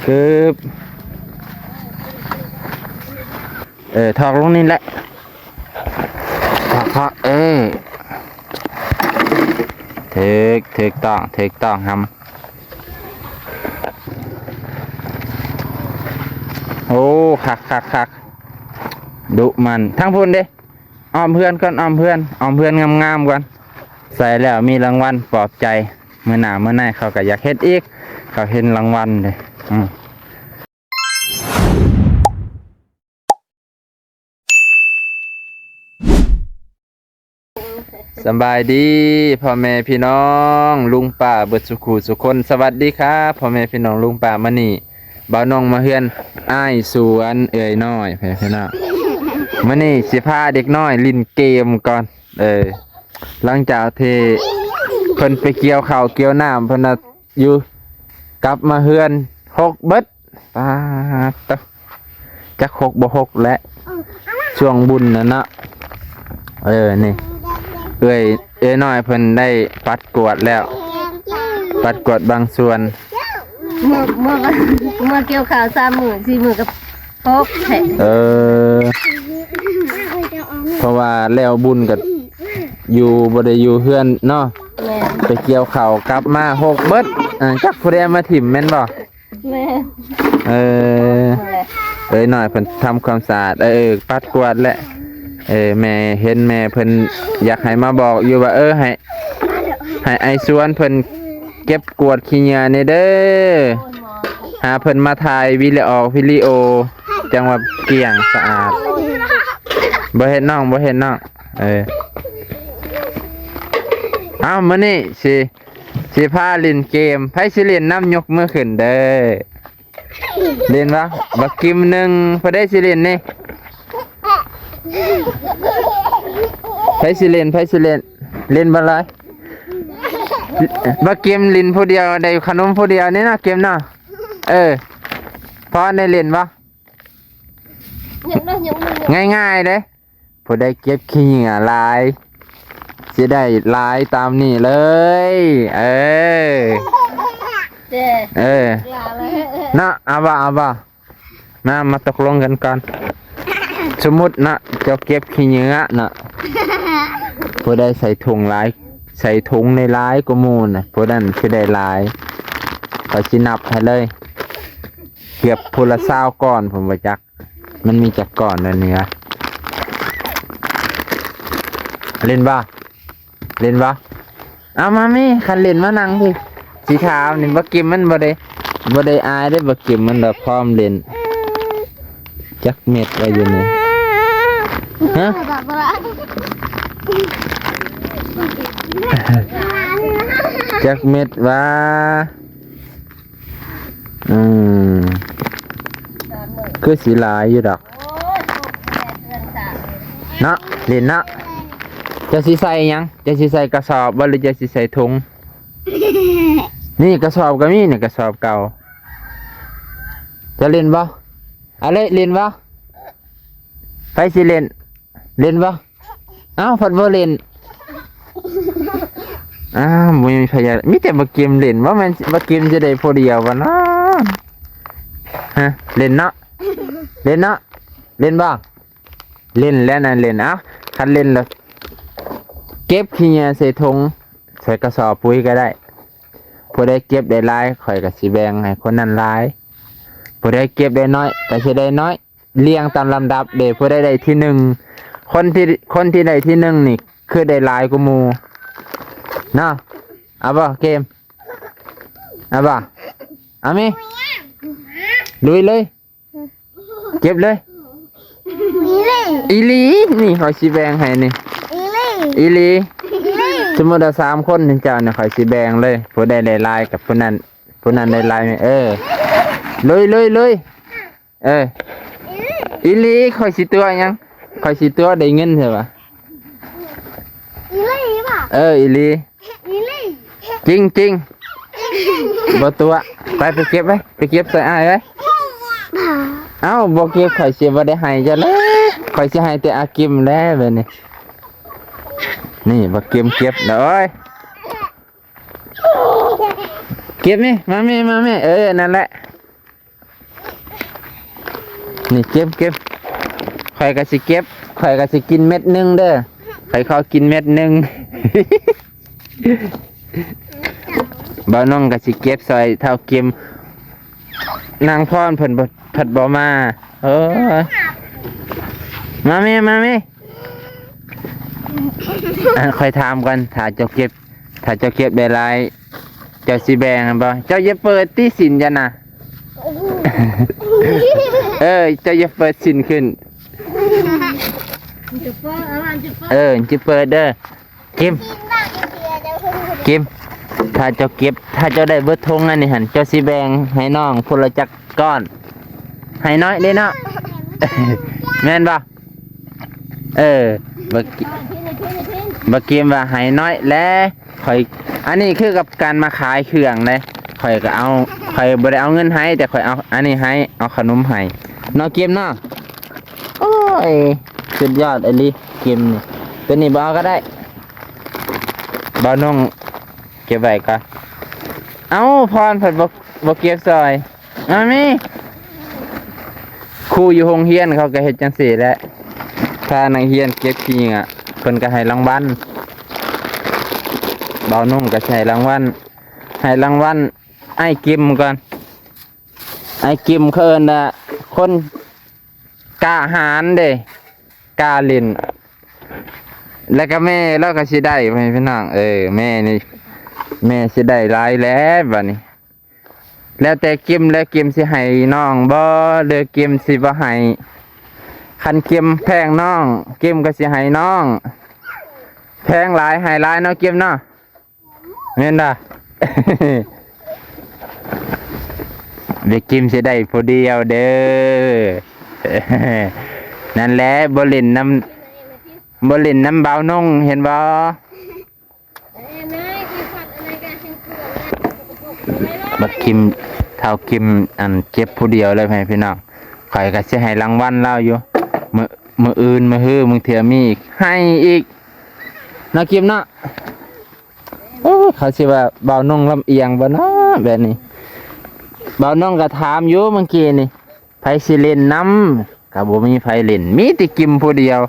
ກຶບ ເອີ ຖອກລົງນີ້ແຫຼະ ຖອກ ຖອກ ເອີ ຖືກ ຖືກຕ້ອງ ຖືກຕ້ອງ ຫຳ ໂອ້ ຄັກ ຄັກ ຄັກ ດຸໝັ່ນ ທາງພຸ້ນເດ້. ອ້ອມເຮືອນກ່ອນ ອ້ອມເຮືອນ ອ້ອມເຮືອນງາມໆກ່ອນ ໃສ່ແລ້ວມີລາງວັນປອບໃຈ ມື້ໜ້າມື້ໃນເຂົາກໍຢາກເຮັດອີກ ເຂົາເຫັນລາງວັນເດ້ ອືມ. ສະບາຍດີພໍ່ແມ່ພີ່ນ້ອງ ລຸງປ້າເບິດສູ່ຄູ່ສູ່ຄົນ ສະຫວັດດີຄັບພໍ່ແມ່ພີ່ນ້ອງ ລຸງປ້າ ມື້ນີ້ບ່າວນ້ອງມາເຮືອນອ້າຍສວນເອື້ອຍນ້ອຍ ພີ່ນ້ອງ ມື້ນີ້ຊິພາເດັກນ້ອຍຫຼິ້ນເກມກ່ອນ ເອີ ຫຼັງຈາກທີ່ເພິ່ນໄປກ່ຽວເຂົ້າກ່ຽວນ້ຳ ເພິ່ນນະຢູ່ ກັບມາເຮືອນຫົກເບິດ ປາດໂຕ ຈັກຫົກບໍ່ຫົກແຫຼະ ຊ່ວງບຸນນັ້ນເນາະ ເອີ ນີ້ ເອື້ອຍ ເອື້ອຍນ້ອຍເພິ່ນໄດ້ປັດກວາດແລ້ວ ປັດກວາດບາງສ່ວນ ເມື່ອ ເມື່ອ ເມື່ອກ່ຽວເຂົ້າສາມມື້ສີ່ມື້ກໍ ຫົກແທ້ ເອີ ເພາະວ່າແລ້ວບຸນກໍຢູ່ ບໍ່ໄດ້ຢູ່ເຮືອນເນາະ ແມ່ນ ໄປກ່ຽວເຂົ້າກັບມາຫົກເບິດ ຈັກຜູ້ໃດເອົາມາຖິ້ມແມ່ນບໍ່? ແມ່ນ ເອີ ເອີ ເອື້ອຍນ້ອຍເພິ່ນທຳຄວາມສະອາດ ເອີ ປັດກວາດແຫຼະ ເອີ ແມ່ເຫັນແມ່ເພິ່ນຢາກໃຫ້ມາບອກຢູ່ວ່າ ເອີ ໃຫ້ ໃຫ້ອ້າຍສວນເພິ່ນເກັບກວາດຂີ້ເຫຍື້ອແດ່ເດີ ຫາເພິ່ນມາຖ່າຍວິດີໂອ ວິດີໂອ ຈັ່ງວ່າກ້ຽງສະອາດ ບໍ່ເຮັດນ້ອງ ບໍ່ເຮັດນ້ອງ ເອີ ເອົ້າ ມື້ນີ້ຊິ ຊິພາຫຼິ້ນເກມ ໃຜຊິຫຼິ້ນນຳຍົກມືຂຶ້ນເດີ ຫຼິ້ນບໍ່? ບັກກິມໜຶ່ງ ຜູ້ໃດຊິຫຼິ້ນນີ້? ໃຜຊິຫຼິ້ນ ໃຜຊິຫຼິ້ນ? ຫຼິ້ນບໍ່ລອຍ? ບັກກິມຫຼິ້ນຜູ້ດຽວ ໄດ້ຂະໜົມຜູ້ດຽວນີ້ເນາະ ກິມເນາະ ເອີ ພໍໄດ້ຫຼິ້ນບໍ່? ຍັງເນາະ ຍັງ ຍັງ ງ່າຍໆເດ້ ຜູ້ໃດເກັບຂີ້ເຫຍື້ອຫຼາຍ ຊິໄດ້ຫຼາຍຕາມນີ້ເລີຍ ເອີ ເອີ ເນາະ ເອົາບໍ່ ເອົາບໍ່? ມາ ມາຕົກລົງກັນກ່ອນ ສົມມຸດເນາະ ເຈົ້າເກັບຂີ້ເຫຍື້ອເນາະ ຜູ້ໃດໃສ່ຖົງຫຼາຍ ໃສ່ຖົງໄດ້ຫຼາຍກວ່າໝູ່ນະ ຜູ້ນັ້ນຊິໄດ້ຫຼາຍ ຂ້ອຍຊິນັບໃຫ້ເລີຍ ເກືອບຜູ້ລະຊາວກ້ອນ ຜົມບໍ່ຈັກ ມັນມີຈັກກ້ອນແນວນີ້ວະ? ຫຼິ້ນບໍ່? ຫຼິ້ນບໍ່? ເອົາມາແມ່ ຄັນຫຼິ້ນມານັ່ງພີ້ ຊິຖາມນີ້ ບັກກິມມັນບໍ່ໄດ້ ບໍ່ໄດ້ອາຍເດ້ ບັກກິມມັນລະພ້ອມຫຼິ້ນ ຈັກເມັດວ່າຢູ່ນີ້ ຮະ? ຈັກເມັດວ່າ? ອືມ ຄືຊິຫຼາຍຢູ່ດອກ ເນາະ ຫຼິ້ນເນາະ ເຈົ້າຊິໃສ່ຫຍັງ? ເຈົ້າຊິໃສ່ກະສອບບໍ່ ຫຼືເຈົ້າຊິໃສ່ຖົງ? ນີ້ກະສອບກໍມີ ນີ້ກະສອບເກົ່າ ຈະຫຼິ້ນບໍ່? ອາເລ ຫຼິ້ນບໍ່? ໃຜຊິຫຼິ້ນ? ຫຼິ້ນບໍ່? ອ້າວ ພັດບໍ່ຫຼິ້ນ ອ້າວ ບໍ່ມີໃຜຢາກ ມີແຕ່ບັກກິມຫຼິ້ນ ບໍ່ແມ່ນບັກກິມຈະໄດ້ຜູ້ດຽວບໍ່ເນາະ ຮະ ຫຼິ້ນເນາະ ຫຼິ້ນເນາະ ຫຼິ້ນບໍ່? ຫຼິ້ນແລ້ວນະ ຫຼິ້ນ ເອົ້າ ຄັນຫຼິ້ນລະ ເກັບຂີ້ເຫຍື້ອໃສ່ຖົງ ໃສ່ກະສອບປຸ໋ຍກໍໄດ້ ຜູ້ໃດເກັບໄດ້ຫຼາຍ ຂ້ອຍກໍຊິແບ່ງໃຫ້ຄົນນັ້ນຫຼາຍ ຜູ້ໃດເກັບໄດ້ໜ້ອຍ ກໍຊິໄດ້ໜ້ອຍ ລຽງຕາມລຳດັບເດ້ ຜູ້ໃດໄດ້ທີໜຶ່ງ ຄົນທີ່ ຄົນທີ່ໄດ້ທີໜຶ່ງນີ້ ຄືໄດ້ຫຼາຍກວ່າໝູ່ເນາະ ເອົາບໍ່ເກມ ເອົາບໍ່ ເອົາແມ ລຸຍເລີຍ ເກັບເລີຍ ອີ່ຫຼີ ອີ່ຫຼີ ນີ້ຂ້ອຍຊິແບ່ງໃຫ້ນີ້ ອີ່ຫຼີ ອີ່ຫຼີ ອີ່ຫຼີ ສົມມຸດວ່າສາມຄົນເຈົ້ານີ້ ຂ້ອຍຊິແບ່ງເລີຍ ຜູ້ໃດໄດ້ຫຼາຍກັບຜູ້ນັ້ນ ຜູ້ນັ້ນໄດ້ຫຼາຍ ເອີ ລຸຍ ລຸຍ ລຸຍ ເອີ ອີ່ຫຼີ ຂ້ອຍຊິຕົວະຫຍັງ ຂ້ອຍຊິຕົວະໄດ້ເງິນໃຊ່ປະ ອີ່ຫຼີບໍ່ ເອີ ອີ່ຫຼີ ອີ່ຫຼີ ຈິງໆ ບໍ່ຕົວະ ໄປ ໄປເກັບໄວ້ ໄປເກັບໃສ່ອ້າຍໄວ້ ເອົ້າ ບໍ່ເກັບ ຂ້ອຍຊິບໍ່ໄດ້ໃຫ້ເຈົ້າເລີຍ ຂ້ອຍຊິໃຫ້ແຕ່ອາກິມແຫຼະບາດນີ້ ນີ້ ບັກກິມເກັບເດີ ເກັບແມ ມາແມ ມາແມ ເອີ ນັ້ນແຫຼະ ນີ້ເກັບ ເກັບ ຂ້ອຍກໍຊິເກັບ ຂ້ອຍກໍຊິກິນເມັດໜຶ່ງເດີ ຂ້ອຍຂໍກິນເມັດໜຶ່ງ. ບ່າວນົງກໍຊິເກັບຊ່ອຍທ້າວເກັມ ນາງພອນເພິ່ນບໍ່ ເພິ່ນບໍ່ມາ. ເອີ ມາແມ່ ມາແມ່. ອັນ ຂ້ອຍຖາມກ່ອນ ຖ້າເຈົ້າເກັບ ຖ້າເຈົ້າເກັບໄດ້ຫຼາຍ ເຈົ້າຊິແບ່ງໃຫ້ບໍ່? ເຈົ້າຢ່າເປີດຕິສິນເຈົ້ານະ. ເອີ ເຈົ້າຢ່າເປີດສິນຂຶ້ນ. ເອີ ຈະເປີດເດີ. ເກັບ ເກັບ ຖ້າເຈົ້າເກັບ ຖ້າເຈົ້າໄດ້ເບິດຖົງອັນນີ້ຫັ້ນ ເຈົ້າຊິແບ່ງໃຫ້ນ້ອງຜູ້ລະຈັກກ້ອນ ໃຫ້ນ້ອຍເດ້ເນາະ ແມ່ນບໍ່? ເອີ ບັກ ບັກເກມວ່າໃຫ້ນ້ອຍແຫຼະ ຂ້ອຍ ອັນນີ້ຄືກັບການມາຂາຍເຄື່ອງເດ້ ຂ້ອຍກໍເອົາ ຂ້ອຍບໍ່ໄດ້ເອົາເງິນໃຫ້ ແຕ່ຂ້ອຍເອົາອັນນີ້ໃຫ້ ເອົາຂະໜົມໃຫ້ເນາະ ເກມເນາະ. ໂອ້ຍ ສຸດຍອດອີ່ຫຼີເກມນີ້ ໂຕນີ້ບໍ່ເອົາກໍໄດ້ ບ່າວນົງເກັບໄວ້ກ່ອນ. ເອົ້າ ພອນເພິ່ນບໍ່ ບໍ່ເກັບຊ່ອຍ ເອົາແມ່. ຄູຢູ່ໂຮງຮຽນເຂົາກໍເຮັດຈັ່ງຊີ້ແຫຼະ ພານັກຮຽນເກັບຂີ້ເຫຍື້ອ ເພິ່ນກໍໃຫ້ລາງວັນ ບ່າວນົງກໍໃຫ້ລາງວັນ ໃຫ້ລາງວັນອ້າຍກິມກ່ອນ. ອ້າຍກິມເຂົາເອີ້ນວ່າຄົນກ້າຫານເດ້ ກ້າຫຼິ້ນ ແລ້ວກໍແມ່ລາວກໍຊິໄດ້ ພໍ່ແມ່ພີ່ນ້ອງເອີຍ ແມ່ນີ້ ແມ່ຊິໄດ້ຫຼາຍແລ້ວບາດນີ້. ແລ້ວແຕ່ກິມ ແລ້ວກິມຊິໃຫ້ນ້ອງບໍ່ ຫຼືກິມຊິບໍ່ໃຫ້? ຄັນກິມແພງນ້ອງ ກິມກໍຊິໃຫ້ນ້ອງ ແພງຫຼາຍໃຫ້ຫຼາຍເນາະ ກິມເນາະ. ແມ່ນບໍ່? ເດັກກິມຊິໄດ້ຜູ້ດຽວເດີ. ນັ້ນແຫຼະ ບໍ່ຫຼິ້ນນຳ ບໍ່ຫຼິ້ນນຳບ່າວນົງ ເຫັນບໍ່? ບັກກິມ ທ້າວກິມ ອັນ ເກັບຜູ້ດຽວເລີຍ ພໍ່ແມ່ພີ່ນ້ອງ. ຂ້ອຍກໍຊິໃຫ້ລາງວັນລາວຢູ່ ມື້ ມື້ອື່ນ ມື້ຮື ບາງເທື່ອມີອີກ ໃຫ້ອີກເນາະ ກິມເນາະ. ໂອ້ຍ ເຂົາຊິວ່າບ່າວນົງລຳອຽງບໍ່ເນາະແບບນີ້? ບ່າວນົງກໍຖາມຢູ່ເມື່ອກີ້ນີ້ ໃຜຊິເລ່ນນຳ ກໍບໍ່ມີໃຜຫຼິ້ນ ມີແຕ່ກິມຜູ້ດຽວ.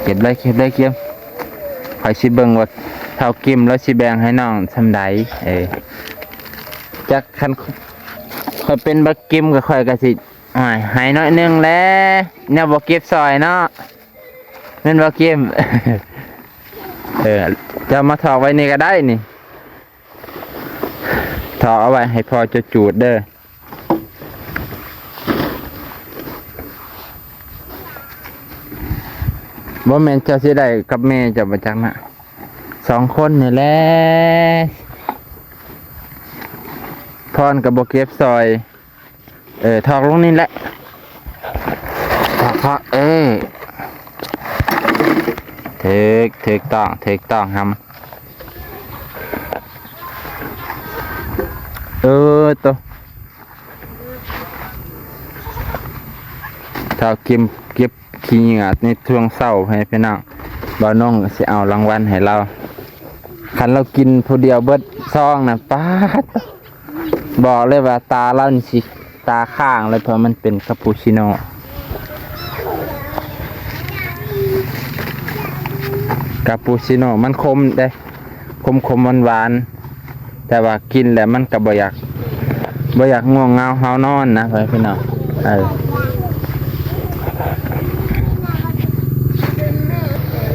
ເກັບເລີຍ ເກັບເລີຍ ກິມ. ຂ້ອຍຊິເບິ່ງວ່າທ້າວກິມລາວຊິແບ່ງໃຫ້ນ້ອງສ່ຳໃດ. ເອີ ຈັກ ຄັນຂ້ອຍເປັນບັກກິມກໍ ຂ້ອຍກໍຊິ ໂອ້ຍ ໃຫ້ໜ້ອຍໜຶ່ງແຫຼະ ແນວບໍ່ເກັບຊ່ອຍເນາະ. ແມ່ນບໍ່ ກິມ? ເອີ ເຈົ້າມາຖອກໄວ້ນີ້ກໍໄດ້ນີ້ ຖອກເອົາໄວ້ໃຫ້ພໍ່ເຈົ້າຈູດເດີ. ບໍ່ແມ່ນເຈົ້າຊິໄດ້ກັບແມ່ເຈົ້າບໍ່ຈັກນະ ສອງຄົນນີ້ແຫຼະ. ພອນກໍບໍ່ເກັບຊ່ອຍ. ເອີ ຖອກລົງນີ້ແຫຼະ ຖອກ ຖອກ ເອີ ຖືກ ຖືກຕ້ອງ ຖືກຕ້ອງ ຫຳ ເອີ ໂຕ ຖ້າເກັບ ເກັບຂີ້ເຫຍື້ອໃນຊ່ວງເຊົ້າໃຫ້ພີ່ນ້ອງ ບ່າວນົງຊິເອົາລາງວັນໃຫ້ລາວ ຄັນລາວກິນຜູ້ດຽວເບິດຊອງນະ ປາດ ບອກເລີຍວ່າຕາລາວນີ້ຊິຕາຄ້າງເລີຍ ເພາະມັນເປັນຄາປູຊິໂນ. ຄາປູຊິໂນມັນຂົມເດ້ ຂົມໆ ຫວານໆ ແຕ່ວ່າກິນແລ້ວມັນກໍບໍ່ຢາກ ບໍ່ຢາກງ່ວງເຫງົາເຮົານອນນະ ພໍ່ແມ່ພີ່ນ້ອງ. ເອີ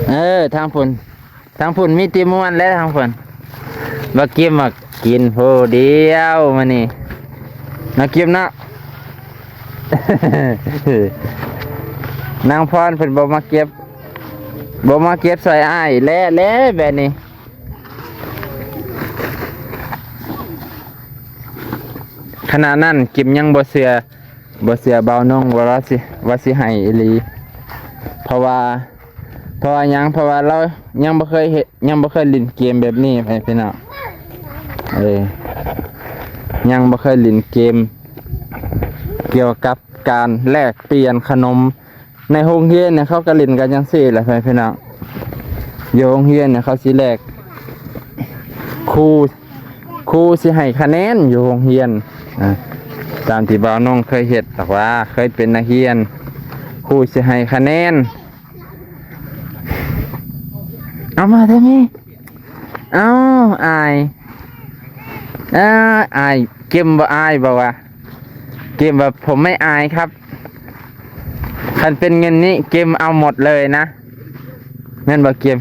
ເອີ ທາງພຸ້ນ ທາງພຸ້ນມີແຕ່ມ່ວນແຫຼະ ທາງພຸ້ນ ບັກກິມມາກິນຜູ້ດຽວມື້ນີ້ ມາກິນເນາະ. ນາງພອນເພິ່ນບໍ່ມາເກັບ ບໍ່ມາເກັບຊ່ອຍອ້າຍແຫຼະ ແຫຼະແບບນີ້. ຂະໜາດນັ້ນກິມຍັງບໍ່ເຊື່ອ ບໍ່ເຊື່ອບ່າວນົງວ່າລາວຊິ ວ່າຊິໃຫ້ອີ່ຫຼີ ເພາະວ່າ ເພາະວ່າຫຍັງ? ເພາະວ່າລາວຍັງບໍ່ເຄີຍເຮັດ ຍັງບໍ່ເຄີຍຫຼິ້ນເກມແບບນີ້ ພໍ່ແມ່ພີ່ນ້ອງ ເອີ ຍັງບໍ່ເຄີຍຫຼິ້ນເກມກ່ຽວກັບການແລກປ່ຽນຂະໜົມ. ໃນໂຮງຮຽນນີ້ເຂົາກໍຫຼິ້ນກັນຈັ່ງຊີ້ແຫຼະ ພໍ່ແມ່ພີ່ນ້ອງ ຢູ່ໂຮງຮຽນນີ້ເຂົາຊິແລກ ຄູ ຄູຊິໃຫ້ຄະແນນຢູ່ໂຮງຮຽນ ອ່າ ຕາມທີ່ບ່າວນົງເຄີຍເຮັດ ແຕ່ວ່າເຄີຍເປັນນັກຮຽນ ຄູຊິໃຫ້ຄະແນນ. ເອົາມາແທ້ແມ່. ເອົ້າ ອາຍ ເອີ ອາຍ ເກມບໍ່ອາຍບໍ່ວະ? ເກມວ່າ "ผมไม่อายครับ" ຄັນເປັນເງິນນີ້ເກມເອົາໝົດເລີຍນະ ແມ່ນບໍ່ເກມ?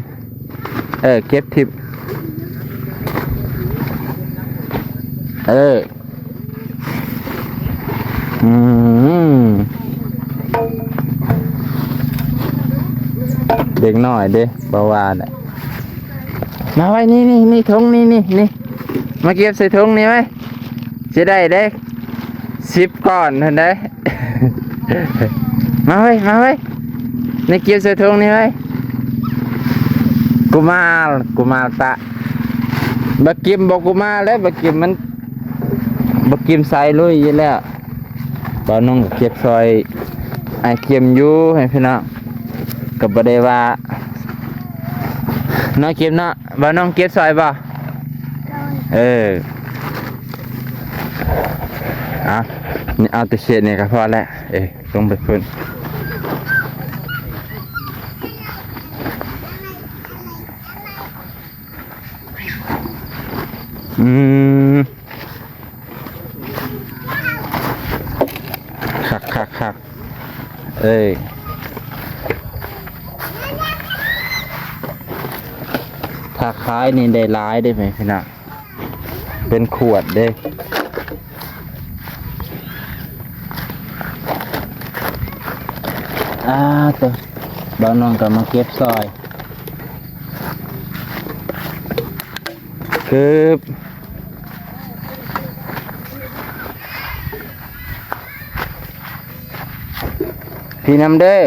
ເອີ ເກັບທິບ ເອີ ອືມ ເດັກນ້ອຍເດ້ ບໍ່ວ່າແຫຼະ. ມາໄວ້ນີ້ ນີ້ ນີ້ ຖົງນີ້ ນີ້ ນີ້ ມາເກັບໃສ່ຖົງນີ້ໄວ້ ຊິໄດ້ເດ້ ສິບກ້ອນຫັ້ນເດ້. ມາເວີຍ ມາເວີຍ ນີ້ເກັບໃສ່ຖົງນີ້ໄວ້. ກຸມາລ ກຸມາລຕະ ບັກກິມບໍ່ກຸມາລແລ້ວ ບັກກິມມັນ ບັກກິມສາຍລຸຍຢູ່ແລ້ວ. ບ່າວນົງກໍເກັບຊ່ອຍອ້າຍເກມຢູ່ ໃຫ້ພີ່ນ້ອງ ກໍບໍ່ໄດ້ວ່າເນາະ ເກັບເນາະ. ບ່າວນົງເກັບຊ່ອຍບໍ່? ເອີ ເອົາ ເອົາແຕ່ເສດນີ້ກໍພໍແລ້ວ ເອີ ລົງໄປພຸ້ນ. ອືມ ຄັກໆໆ ເອີຍ ຖ້າຂາຍນີ້ໄດ້ຫຼາຍເດ້ແມ່ພີ່ນ້ອງ ເປັນຂວດເດ້. ອ່າ ໂຕ ບ່າວນ້ອງກໍມາເກັບຊ່ອຍ ຄືບ ພີ່ນຳເດີ້.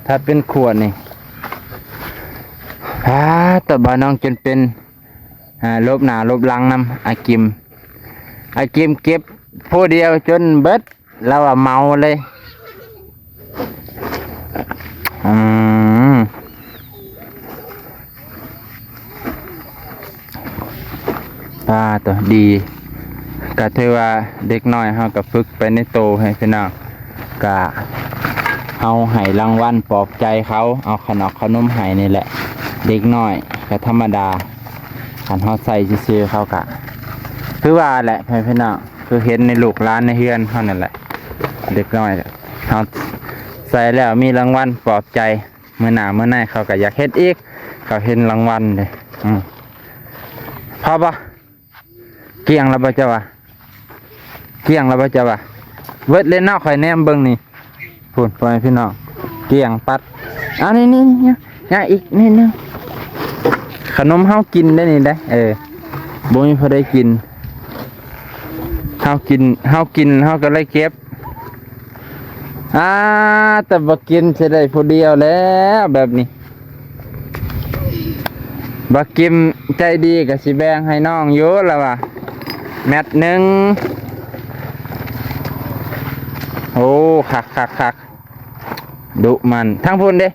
ຖ້າເປັນຂວດນີ້ ອ່າ ຕະບ່າວນ້ອງຈົນເປັນ ອ່າ ຫຼົບໜ້າຫຼົບຫຼັງນຳອາກິມ. ອາກິມເກັບຜູ້ດຽວຈົນເບິດ ລາວວ່າເມົາເລີຍ. ອືມ ປາໂຕ ດີ ກະຖືວ່າເດັກນ້ອຍເຮົາກະຝຶກໄປໃນໂຕໃຫ້ພີ່ນ້ອງ ກະເຮົາໃຫ້ລາງວັນປອບໃຈເຂົາ ເອົາຂະໜອກຂະໜົມໃຫ້ນີ້ແຫຼະ. ເດັກນ້ອຍກະທຳມະດາ ຄັນເຮົາໃສ່ຊື່ໆ ເຂົາກະ ຄືວ່າແຫຼະ ໃຫ້ພີ່ນ້ອງ ຄືເຫັນໃນລູກຫຼານໃນເຮືອນເຮົານັ້ນແຫຼະ ເດັກນ້ອຍ ເຮົາໃສ່ແລ້ວມີລາງວັນປອບໃຈ ມື້ໜ້າມື້ໃນເຂົາກໍຢາກເຮັດອີກ ເຂົາເຫັນລາງວັນເດ້. ອືມ ພໍບໍ່? ກ້ຽງແລ້ວບໍ່ເຈົ້າວ່າ? ກ້ຽງແລ້ວບໍ່ເຈົ້າວ່າ? ເບິດເລີຍເນາະ ຂ້ອຍແນມເບິ່ງນີ້ ພຸ້ນ ພໍ່ແມ່ພີ່ນ້ອງ ກ້ຽງປັດ. ເອົາ ນີ້ໆໆ ຍັງອີກນິດໜຶ່ງ ຂະໜົມເຮົາກິນໄດ້ນີ້ໄດ໋. ເອີ ບໍ່ມີຜູ້ໃດກິນ ເຮົາກິນ ເຮົາກິນ ເຮົາກໍເລີຍເກັບ. ອ່າ ແຕ່ບໍ່ກິນຊິໄດ້ຜູ້ດຽວແລ້ວແບບນີ້. ບັກກິມໃຈດີກໍຊິແບ່ງໃຫ້ນ້ອງຢູ່ລະວ່າ ແມັດໜຶ່ງ. ໂອ້ ຄັກໆໆ ດຸມັນ. ທາງພຸ້ນເດ້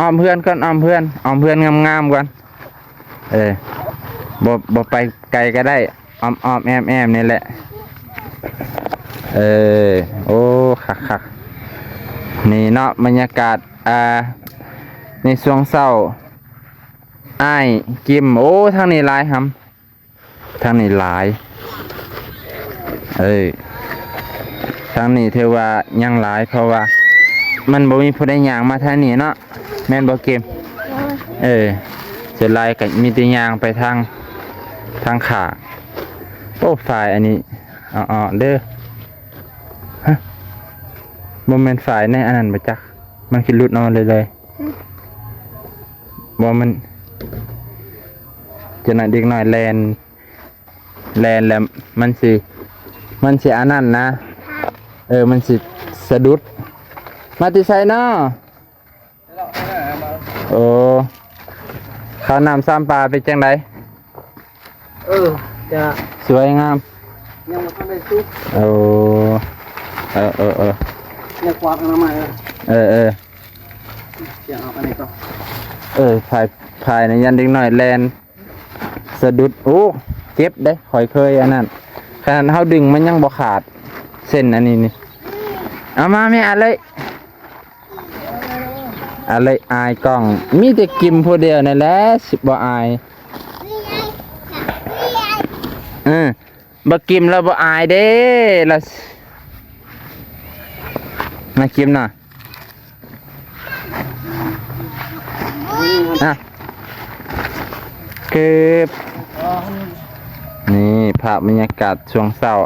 ອ້ອມເຮືອນກ່ອນ ອ້ອມເຮືອນ ອ້ອມເຮືອນງາມໆກ່ອນ. ເອີ ບໍ່ ບໍ່ໄປໄກກໍໄດ້ ອ້ອມໆແອ້ມໆນີ້ແຫຼະ. ເອີ ໂອ້ ຄັກໆ ນີ້ເນາະ ບັນຍາກາດ ອ່າ ໃນຊ່ວງເຊົ້າ ອ້າຍກິມ. ໂອ້ ທາງນີ້ຫຼາຍຫຳ ທາງນີ້ຫຼາຍ. ເອີ ທາງນີ້ຖືວ່າຍັງຫຼາຍ ເພາະວ່າມັນບໍ່ມີຜູ້ໃດຍ່າງມາທາງນີ້ເນາະ ແມ່ນບໍ່ເກມ? ໂດຍ ເອີ ສ່ວນຫຼາຍກໍມີແຕ່ຍ່າງໄປທາງ ທາງຂ້າງ. ໂອ້ ຝາຍອັນນີ້ ເອົາອອກເດີ້. ຮະ ບໍ່ແມ່ນຝາຍໃນອັນນັ້ນບໍ່ຈັກ ມັນຄືຫຼຸດອອກມາເລີຍໆ. ບໍ່ ມັນ ຈະນະເດັກນ້ອຍແລ່ນ ແລ່ນແລ້ວມັນຊິ ມັນຊິອັນນັ້ນນະ. ເອີ ມັນຊິສະດຸດ. ມາແຕ່ໃສເນາະ? ໂອ້ ເຂົ້ານ້ຳຊຳປາເປັນຈັ່ງໃດ? ເອີ ຈະ ສວຍງາມ ຍັງບໍ່ທັນໄດ້ສຸກ. ໂອ້ ເອີໆໆ ຍັງກວາດອະນາໄມ. ເອີໆ ຊິເອົາອັນນີ້ກ່ອນ. ເອີ ພາຍ ພາຍໃນຢ້ານເດັກນ້ອຍແລ່ນສະດຸດ. ໂອ້ ເຈັບເດ້ ຂ້ອຍເຄີຍອັນນັ້ນ ຂະໜາດເຮົາດຶງມັນຍັງບໍ່ຂາດ ເສັ້ນອັນນີ້ນີ້. ເອົາມາແມ່ ອາເລີຍ ອາເລີຍ ອາຍກ້ອງ ມີແຕ່ກິມຜູ້ດຽວນີ້ແຫຼະ ຊິບໍ່ອາຍ. ເອີ ບໍ່ກິມລາວບໍ່ອາຍເດ້ ລາວ ມາກິມນະ ອ່ະ ເກັບ. ນີ້ພາບບັນຍາກາດຊ່ວງເຊົ້າ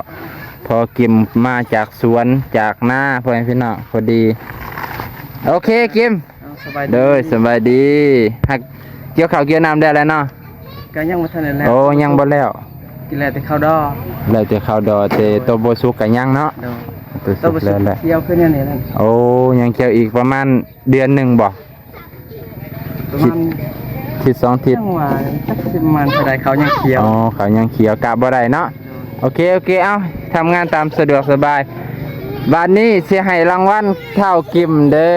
ພໍກິມມາຈາກສວນຈາກນາ ພໍ່ແມ່ພີ່ນ້ອງ ພໍດີ. ໂອເຄ ກິມ. ເອົາ ສະບາຍດີ ໂດຍ ສະບາຍດີ. ຫາກກ່ຽວເຂົ້າກ່ຽວນ້ຳໄດ້ແລ້ວເນາະ? ກໍຍັງບໍ່ທັນໄດ້ແລ້ວ. ໂອ້ ຍັງບໍ່ແລ້ວ. ກິນແລ້ວແຕ່ເຂົ້າດໍ ແລ້ວແຕ່ເຂົ້າດໍ ແຕ່ໂຕບໍ່ສຸກກໍຍັງເນາະ? ໂດຍ ໂຕບໍ່ສຸກແລ້ວແຫຼະ ຂຽວຄືແນວນີ້ແຫຼະ. ໂອ້ ຍັງຂຽວອີກປະມານເດືອນໜຶ່ງບໍ່? ປະມານທິດ ທິດສອງທິດ ຍັງວ່າຈັກຊິປະມານເທົ່າໃດ ເຂົາຍັງຂຽວ. ອໍ ເຂົາຍັງຂຽວ ກະບໍ່ໄດ້ເນາະ. ໂອເຄ ໂອເຄ ເອົາ ທຳງານຕາມສະດວກສະບາຍ. ບາດນີ້ຊິໃຫ້ລາງວັນທ້າວກິມເດີ.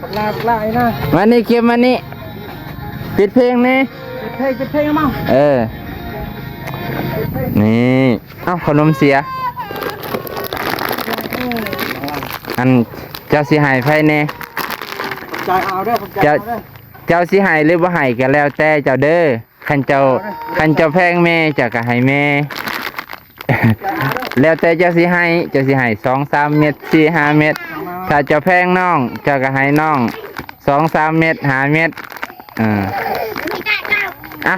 ບັກຫຼ້າ ບັກຫຼ້າ ມານີ້ ກິມ ມານີ້ ປິດເພງແດ່. ປິດເພງ ປິດເພງມາ. ເອີ ນີ້ ເອົ້າ ຂະໜົມເສຍ. ອັນ ເຈົ້າຊິໃຫ້ໃຜແດ່? ຂອບໃຈເອົາເດີ ຂອບໃຈເອົາເດີ. ເຈົ້າຊິໃຫ້ຫຼືບໍ່ໃຫ້ກໍແລ້ວແຕ່ເຈົ້າເດີ. ຄັນເຈົ້າ ເອົາເດີ ຄັນເຈົ້າແພງແມ່ ເຈົ້າກໍໃຫ້ແມ່ ແລ້ວແຕ່ເຈົ້າຊິໃຫ້ ເຈົ້າຊິໃຫ້ສອງສາມເມັດ ສີ່ຫ້າເມັດ. ເອົາມາ ຖ້າເຈົ້າແພງນ້ອງ ເຈົ້າກໍໃຫ້ນ້ອງສອງສາມເມັດ ຫ້າເມັດ. ເອີ ອ່ະ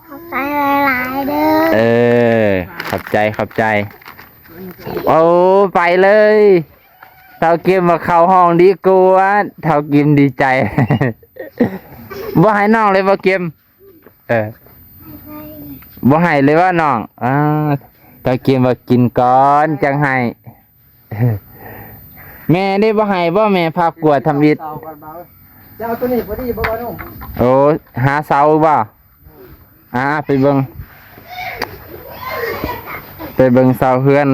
ຂອບໃຈຫຼາຍໆເດີ. ເອີ ຂອບໃຈ ຂອບໃຈ. ໂອ້ ໄປເລີຍ. ທ້າວກິມວ່າເຂົ້າຫ້ອງດີກວ່າ ທ້າວກິມດີໃຈ. ບໍ່ໃຫ້ນ້ອງເລີຍບໍ່ກິມ? ເອີ ບໍ່ໃຫ້ເລີຍວ່ານ້ອງ? ອ່າ ທ້າວກິມວ່າກິນກ່ອນຈັ່ງໃຫ້. ແມ່ເດ້ບໍ່ໃຫ້ບໍ່? ແມ່ພາກວດທຳອິດ. ເອົາກ່ອນບ່າວເອີຍ ຈະເອົາໂຕນີ້ພໍດີບໍ່ບ່າວໜຸ່ມ? ໂອ້ ຫາເສົາບໍ່? ອ່າ ໄປເບິ່ງ ໄປເບິ່ງເສົາເຮືອນ.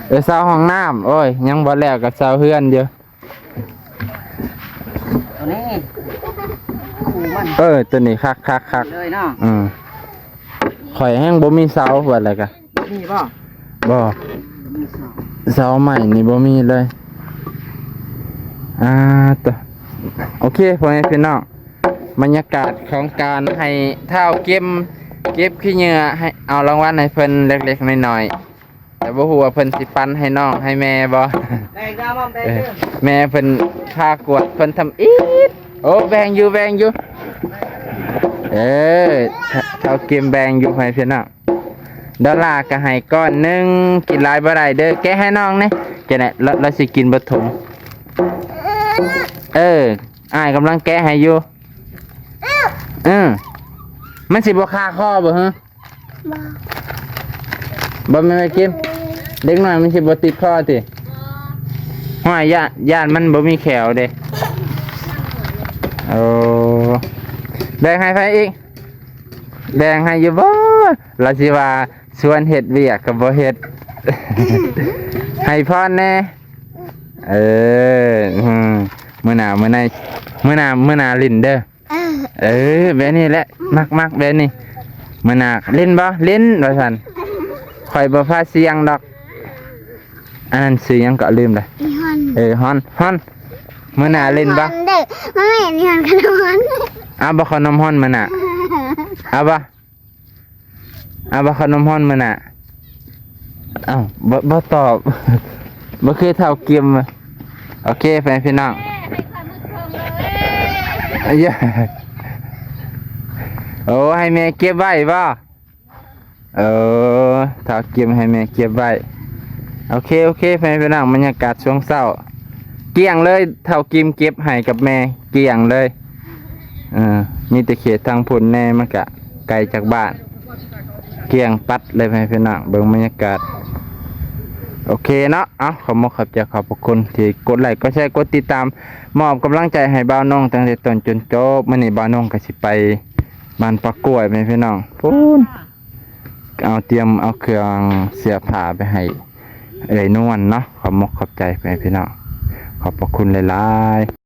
ເອີ ເສົາຫ້ອງນ້ຳ. ໂອ້ຍ ຍັງບໍ່ແລ້ວກັບເສົາເຮືອນຢູ່. ໂຕນີ້ ຄູ່ມັນ ເອີ ໂຕນີ້ຄັກໆໆ ເລີຍເນາະ. ອືມ ຂ້ອຍແຮງບໍ່ມີເສົາ ວ່າແລ້ວກະ ມີບໍ່? ບໍ່ ມີເສົາ ເສົາໄມ້ນີ້ບໍ່ມີເລີຍ. ອ່າ ໂຕ ໂອເຄ ພໍ່ແມ່ພີ່ນ້ອງ ບັນຍາກາດຂອງການໃຫ້ທ້າວກິມເກັບຂີ້ເຫຍື້ອ ໃຫ້ເອົາລາງວັນໃຫ້ເພິ່ນເລັກໆນ້ອຍໆ. ແຕ່ບໍ່ຮູ້ວ່າເພິ່ນຊິປັນໃຫ້ນ້ອງໃຫ້ແມ່ບໍ່? ແບ່ງເດີ ແບ່ງເດີ ເອີ ແມ່ເພິ່ນພາກວດ ເພິ່ນທຳອິດ. ໂອ້ ແບ່ງຢູ່ ແບ່ງຢູ່. ເອີ ທ້າວກິມແບ່ງຢູ່ໃຫ້ພີ່ນ້ອງ. ດອລລາກໍໃຫ້ກ້ອນໜຶ່ງ ກິນຫຼາຍບໍ່ໄດ້ເດີ. ແກະໃຫ້ນ້ອງແດ່ ແກະແດ່ ລາວ ລາວຊິກິນເບິດຖົງ. ເອີ ອ້າຍກຳລັງແກະໃຫ້ຢູ່. ເອີ ມັນຊິບໍ່ຄາຄໍບໍ່ຫື? ບໍ່ ບໍ່ແມ່ນໄປກິນ ເດັກນ້ອຍມັນຊິບໍ່ຕິດຄໍຕິ? ຫ້ອຍ ຢ້ານ ຢ້ານມັນບໍ່ມີແຂ້ວເດ້. ໂອ້ ແບ່ງໃຫ້ໃຜອີກ? ແບ່ງໃຫ້ຢູ່ບໍ່? ລາວຊິວ່າຊວນເຮັດວຽກກໍບໍ່ເຮັດ. ໃຫ້ພອນແດ່. ເອີ ອືມ ມື້ໜ້າ ມື້ໃນ ມື້ໜ້າ ມື້ໜ້າຫຼິ້ນເດີ. ເອີ ເອີ ແບບນີ້ແຫຼະ ມັກ ມັກແບບນີ້. ມື້ໜ້າຫຼິ້ນບໍ່? ຫຼິ້ນ ວ່າຊັ້ນ. ຂ້ອຍບໍ່ພາສ່ຽງດອກ. ອັນນັ້ນຊື່ຫຍັງເກາະ? ລືມລະ. ອີຮອນ. ເອີ ຮອນ ຮອນ. ມື້ໜ້າຫຼິ້ນບໍ່? ຮອນເດີ ມາແມ່ນອີຮອນຂະໜົມຮອນ. ເອົາບໍ່ຂະໜົມຮອນມື້ໜ້າ? ເອົາບໍ່? ເອົາບໍ່ຂະໜົມຮອນມື້ໜ້າ? ເອົ້າ ບໍ່ ບໍ່ຕອບ ບໍ່ຄືເທົ່າກິມ. ໂອເຄ ພໍ່ແມ່ພີ່ນ້ອງ. ໂອ້ ໃຫ້ແມ່ເກັບໄວ້ບໍ່? ເອີ ເທົ່າກິມໃຫ້ແມ່ເກັບໄວ້. ໂອເຄ ໂອເຄ ພໍ່ແມ່ພີ່ນ້ອງ ບັນຍາກາດຊ່ວງເຊົ້າ ກ້ຽງເລີຍ ເທົ່າກິມເກັບໃຫ້ກັບແມ່ ກ້ຽງເລີຍ. ເອີ ມີແຕ່ເຂດທາງພຸ້ນແດ່ ມັນກະໄກຈາກບ້ານ ກ້ຽງປັດເລີຍ ໃຫ້ພີ່ນ້ອງເບິ່ງບັນຍາກາດ. ໂອເຄເນາະ ເອົາ ຂອບມຸກຂອບໃຈຂອບພະຄຸນທີ່ກົດໄລກ໌ ກົດແຊ ກົດຕິດຕາມ ມອບກຳລັງໃຈໃຫ້ບ່າວນົງຕັ້ງແຕ່ຕົ້ນຈົນຈົບ. ມື້ນີ້ບ່າວນົງກໍຊິໄປບ້ານປາກກ້ວຍ ແມ່ພີ່ນ້ອງ ພຸ້ນ ເອົາ ຕຽມເອົາເຄື່ອງເສື້ອຜ້າໄປໃຫ້ເອື້ອຍນວນເນາະ. ຂອບມຸກຂອບໃຈແມ່ພີ່ນ້ອງ ຂອບພະຄຸນຫຼາຍໆ.